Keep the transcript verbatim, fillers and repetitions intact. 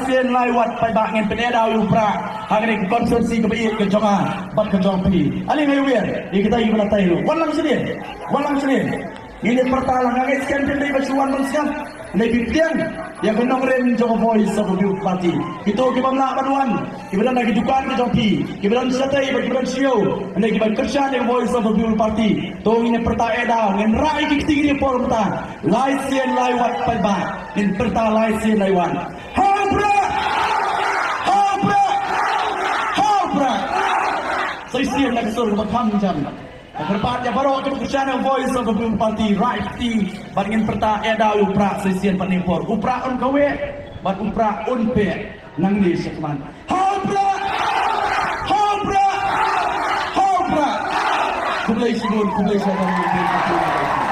Sien lai wat paidbah, ngin pyneh daw ïa u Prah ha kane ka constituency kaba ïeit ka jong nga bad ka jong phi. Ale ngai wer ïa kita kiba la tei ruh. Wan lang sini. Wan lang sini. Ngin ïa pyrta lang, nga ngeit skhem phin dei ba shu wan ban sngap. Hynrei phi pdiang ïa ka nongrim jong ka Voice of the People Party. Kito kiba ym lah ban wan, kiba don ha ki dukan ki jong phi, kiba don shatei bad kiba don sha ïew, hynrei kiba kyrshan ïa ka Voice of the People Party. To ngin ïa pyrta eh daw, ngin rah ïa ki kti kine por mynta. Lai sien lai wat paidbah. Ngin pyrta lai sien lai wat. Ha u Prah! Ha u Prah! Ha u Prah! Sa shisien na ka sur kaba kham jam. Nga kyrpad ïa baroh kiba kyrshan ïa ka Voice of the People Party, rah ïa ki kti bad ngin pyrta eh daw ïa u Prah sa shisien bad ne por. U Prah un kaweh bad u Prah un peh nangne shakhmat. Ha u Prah! Ha u Prah! Ha u Prah! Khublei shibun, khublei shibun.